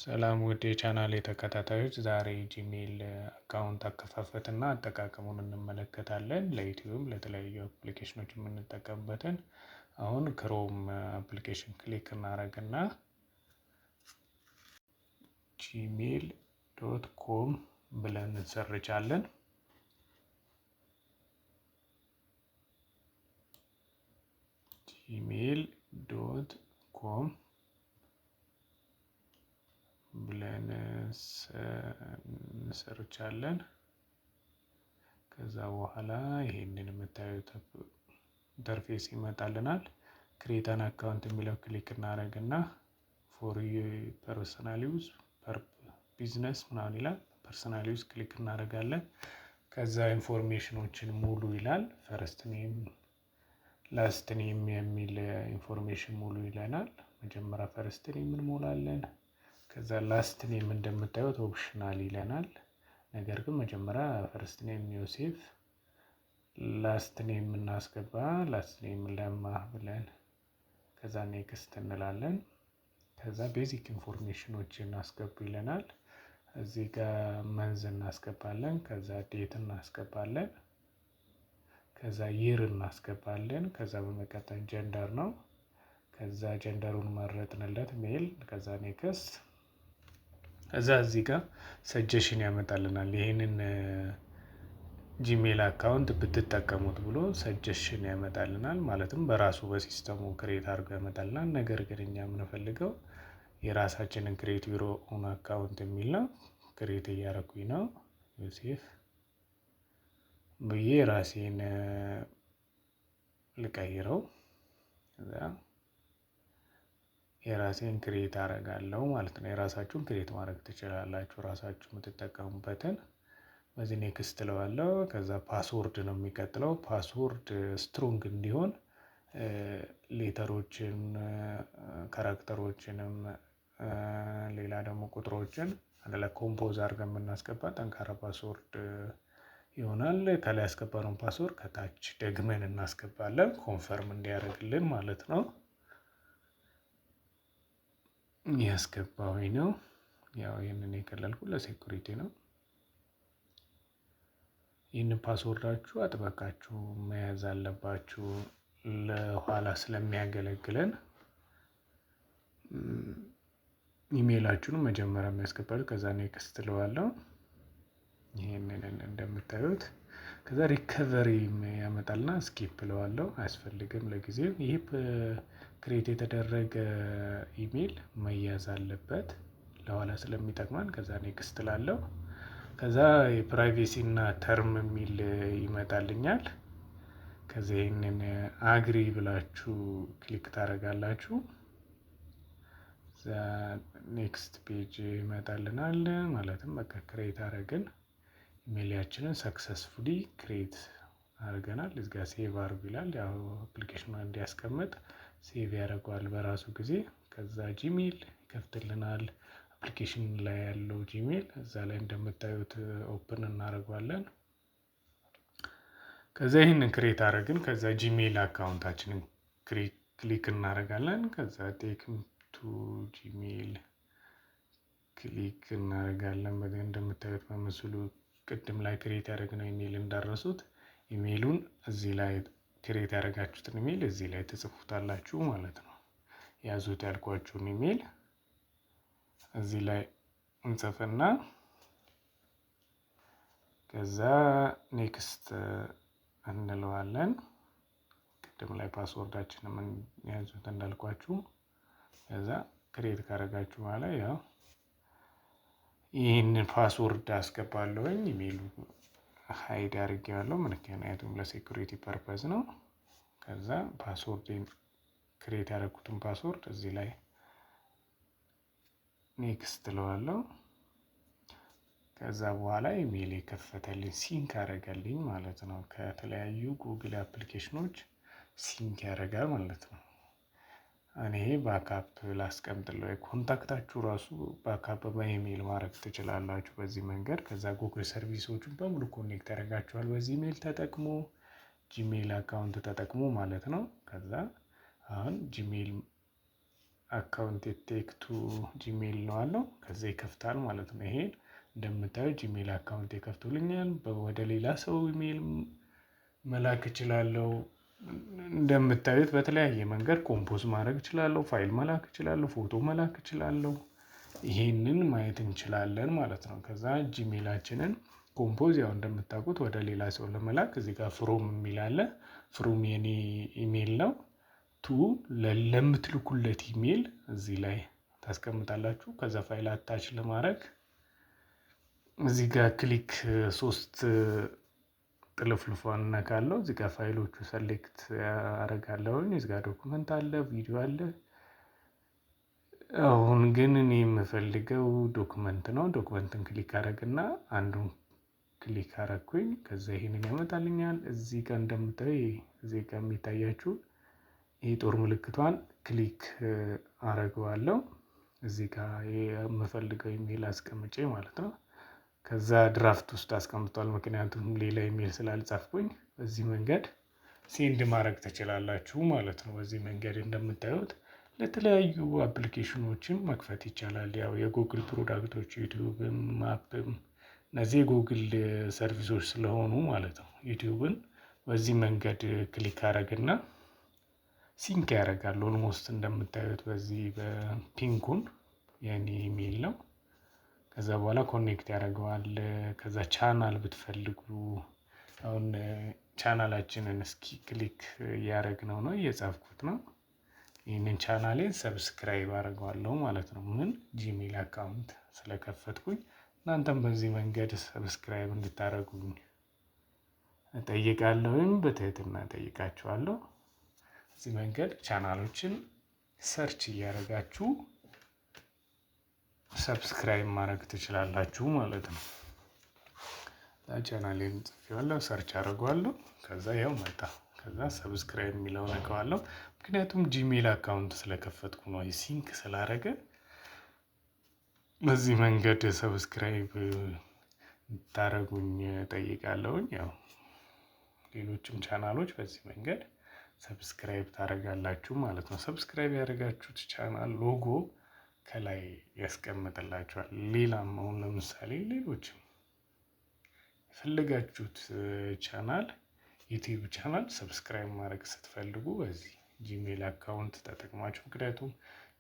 ሰላም ውድ የቻናሌ ተከታታዮች፣ ዛሬ Gmail account አከፋፈት እና አጠቃቀሙን እንመለከታለን። ለ YouTube፣ ለተለያዩ application ኖች የምንጠቀምበትን። አሁን Chrome application click እናደርግና gmail.com ብለን እንሰርቻለን። gmail.com ብለን እንሰርቻለን። ከዛ በኋላ ይሄንን የምታዩት interface ይመጣልናል። Create an account የሚለው click እናደርግና for personal use፣ business ምናምን ይላል። Personal use click እናደርጋለን። ከዛ information ኖችን ሙሉ ይላል። First name፣ last name የሚል information ሙሉ ይለናል። መጀመሪያ first name እንሞላለን። ከዛ last name እንደምታዩት optional ይለናል። ነገር ግን መጀመሪያ first name ዮሴፍ፣ last name እናስገባ። Last name ለማ ብለን ከዛ next እንላለን። ከዛ basic information ኖችን አስገቡ ይለናል። እዚህ ጋር month እናስገባለን። ከዛ date እናስገባለን። ከዛ year እናስገባለን። ከዛ በመቀጠል gender ነው። ከዛ gender ኡን መረጥንለት male። ከዛ next። ከዛ እዚህ ጋር suggestion ያመጣልናል። ይህንን Gmail account ብትጠቀሙት ብሎ suggestion ያመጣልናል። ማለትም በራሱ በ system ኡ create አድርጎ ያመጣልናል። ነገር ግን እኛ የምንፈልገው የራሳችንን create your own account የሚል ነው። Create እያረኩኝ ነው። ዮሴፍ ብዬ ራሴን ልቀይረው። ከዛ የራሴን create አደርጋለሁ ማለት ነው። የራሳችሁን create ማድረግ ትችላላችሁ፣ ራሳችሁ የምትጠቀሙበትን። በዚህ next እለዋለሁ። ከዛ password ነው የሚቀጥለው። Password strong እንዲሆን letter ኦችን፣ character ኦችንም፣ ሌላ ደግሞ ቁጥሮችን አንድ ላይ compose አድርገን የምናስገባ ጠንካራ password ይሆናል። ከላይ ያስገባነውን password ከታች ደግመን እናስገባለን፣ confirm እንዲያደርግልን ማለት ነው። ያስገባሁኝ ነው። ያው ይህንን የከለልኩ ለ security ነው። ይህንን password ኣችሁ አጥብቃችሁ መያዝ አለባችሁ፣ ለኋላ ስለሚያገለግለን። ኢሜይላችሁን መጀመሪያ የሚያስገባል። ከዛ next እለዋለሁ። ይህንን እንደምታዩት ከዛ recovery ያመጣልና skip እለዋለሁ። አያስፈልግም ለጊዜው። ይህ create የተደረገ ኢሜይል መያዝ አለበት፣ ለኋላ ስለሚጠቅመን። ከዛ next እላለሁ። ከዛ የ privacy እና term የሚል ይመጣልኛል። ከዛ ይህንን agree ብላችሁ click ታደርጋላችሁ። Next page ይመጣልናል። ማለትም በቃ create አደረግን። ኢሜይላችንን successfully create አድርገናል። እዚህ ጋር save አድርጉ ይላል። ያው application ኑ እንዲያስቀምጥ save ያደርገዋል በራሱ ጊዜ። ከዛ Gmail ይከፍትልናል። Application ላይ ያለው Gmail እዛ ላይ እንደምታዩት open እናደርገዋለን። ከዛ ይህንን create አደረግን። ከዛ Gmail account ኣችንን click እናደርጋለን። ከዛ take to Gmail click እናደርጋለን። እንደምታዩት በምስሉ ቅድም ላይ create ያደረግነው ኢሜይል እንዳረሱት፣ ኢሜይሉን እዚህ ላይ create ያደረጋችሁትን ኢሜይል እዚህ ላይ ትጽፉታላችሁ ማለት ነው። ያዙት ያልኳችሁን ኢሜይል እዚህ ላይ እንጽፍና ከዛ next እንለዋለን። ቅድም ላይ password ኣችንን ያዙት እንዳልኳችሁ። ከዛ create ካደረጋችሁ በኋላ ያው ይህንን password አስገባለሁኝ። ኢሜይሉ hide አድርጌዋለሁ፣ ምክንያቱም ለ security purpose ነው። ከዛ password፣ create ያደረኩትን password እዚህ ላይ next እለዋለሁ። ከዛ በኋላ ኢሜይል የከፈተልኝ፣ sync አደረገልኝ ማለት ነው። ከተለያዩ Google application ኖች sync ያደርጋል ማለት ነው። እኔ backup ላስቀምጥለው፣ contact ኣችሁ ራሱ backup በኢሜይል ማድረግ ትችላላችሁ በዚህ መንገድ። ከዛ Google service ኦቹን በሙሉ connect ያደርጋችኋል በዚህ ኢሜይል ተጠቅሞ፣ Gmail account ተጠቅሞ ማለት ነው። ከዛ አሁን Gmail account take to Gmail ነው አለው። ከዛ ይከፍታል ማለት ነው። ይሄን እንደምታዩ Gmail account ይከፍቱልኛል። ወደ ሌላ ሰው ኢሜል መላክ እችላለሁ። እንደምታዩት በተለያየ መንገድ compose ማድረግ እችላለሁ። ፋይል መላክ እችላለሁ። ፎቶ መላክ እችላለሁ። ይሄንን ማየት እንችላለን ማለት ነው። ከዛ Gmail ኣችንን compose ያው እንደምታውቁት ወደ ሌላ ሰው ለመላክ እዚህ ጋር from የሚል አለ። From የኔ ኢሜል ነው። To ለምትልኩለት ኢሜል እዚህ ላይ ታስቀምጣላችሁ። ከዛ file attach ለማድረግ እዚህ ጋር click ሶስት ጥልፍልፏን እነካለሁ። እዚህ ጋር ፋይሎቹ select አደርጋለሁኝ። እዚህ ጋር document አለ፣ ቪዲዮ አለ። አሁን ግን እኔ የምፈልገው document ነው። Document ን click አደረግና አንዱን click አደረኩኝ። ከዛ ይሄንን ያመጣልኛል። እዚህ ጋር እንደምታዩ እዚህ ጋር የሚታያችሁ ይሄ ጦር ምልክቷን click አደርገዋለሁ። እዚህ ጋር የምፈልገው ኢሜል አስቀምጬ ማለት ነው። ከዛ draft ውስጥ አስቀምጧል፣ ምክንያቱም ሌላ ኢሜል ስላልጻፍኩኝ። በዚህ መንገድ send ማድረግ ትችላላችሁ ማለት ነው። በዚህ መንገድ እንደምታዩት ለተለያዩ application ኖችን መክፈት ይቻላል። ያው የ Google product ኦች YouTube ም፣ map ም እነዚህ የ Google service ኦች ስለሆኑ ማለት ነው። YouTube ን በዚህ መንገድ click አደረግና sync ያደርጋል። Almost እንደምታዩት በዚህ በ pink ኡን የኔ ኢሜል ነው። ከዛ በኋላ connect ያደርገዋል። ከዛ ቻናል ብትፈልጉ አሁን ቻናላችንን እስኪ click እያደረግነው ነው፣ እየጻፍኩት ነው። ይህንን channel ኤን subscribe አደርገዋለሁ ማለት ነው። ምን Gmail account ስለከፈትኩኝ እናንተም በዚህ መንገድ subscribe እንድታደርጉኝ እጠይቃለሁኝ፣ በትህትና እጠይቃችኋለሁ። በዚህ መንገድ channel ኦችን search እያደረጋችሁ subscribe ማድረግ ትችላላችሁ ማለት ነው። ቻናሌን ጽፌዋለሁ፣ search አደርገዋለሁ። ከዛ ይኸው መጣ። ከዛ subscribe የሚለውን እነካዋለሁ። ምክንያቱም Gmail account ስለከፈትኩ ነው፣ sync ስላደረገ በዚህ መንገድ subscribe እንድታደርጉኝ እጠይቃለሁኝ። ያው ሌሎችም ቻናሎች በዚህ መንገድ subscribe ታደርጋላችሁ ማለት ነው። Subscribe ያደረጋችሁት channel logo ከላይ ያስቀምጥላችኋል። ሌላም አሁን ለምሳሌ ሌሎችም የፈለጋችሁት channel YouTube channel subscribe ማድረግ ስትፈልጉ በዚህ Gmail account ተጠቅማችሁ፣ ምክንያቱም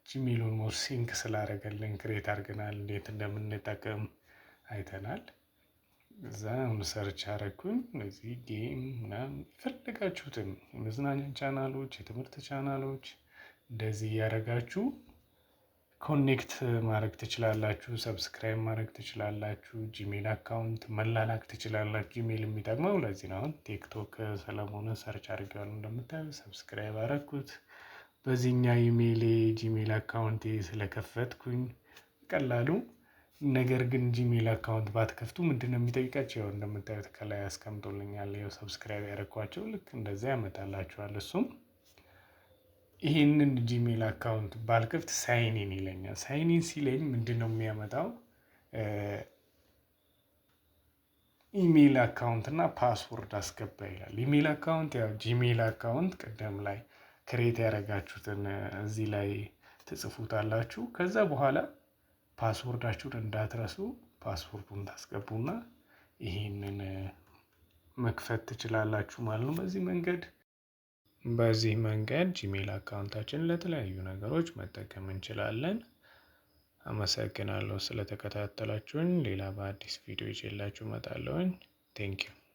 Gmail almost sync ስላደረገልን create አድርገናል፣ እንዴት እንደምንጠቀም አይተናል። እዛ አሁን search አደረግኩኝ። እነዚህ game ምናምን የፈለጋችሁትን የመዝናኛ ቻናሎች፣ የትምህርት ቻናሎች እንደዚህ እያደረጋችሁ connect ማድረግ ትችላላችሁ። Subscribe ማድረግ ትችላላችሁ። Gmail account መላላክ ትችላላችሁ። Gmail የሚጠቅመው ለዚህ ነው። አሁን TikTok ሰለሞንን search አድርጌዋለሁ፣ እንደምታዩ subscribe አደረግኩት። በዚህኛ ኢሜይሌ Gmail account ኤ ስለከፈትኩኝ ቀላሉ። ነገር ግን Gmail account ባትከፍቱ ምንድን ነው የሚጠይቃቸው? ያው እንደምታዩት ከላይ ያስቀምጦልኛል። ያው subscribe ያደረኳቸው ልክ እንደዚያ ያመጣላችኋል። እሱም ይህንን Gmail account ባልከፍት sign in ይለኛል። Sign in ሲለኝ ምንድን ነው የሚያመጣው? Email account እና password አስገባ ይላል። Email account ያው Gmail account ቅደም ላይ create ያደረጋችሁትን እዚህ ላይ ትጽፉታላችሁ። ከዛ በኋላ password ኣችሁን እንዳትረሱ፣ password ኡን ታስገቡና ይሄንን መክፈት ትችላላችሁ ማለት ነው። በዚህ መንገድ Gmail account ኣችን ለተለያዩ ነገሮች መጠቀም እንችላለን። አመሰግናለሁ ስለተከታተላችሁኝ። ሌላ በአዲስ ቪዲዮ ይዤላችሁ እመጣለሁኝ። Thank you.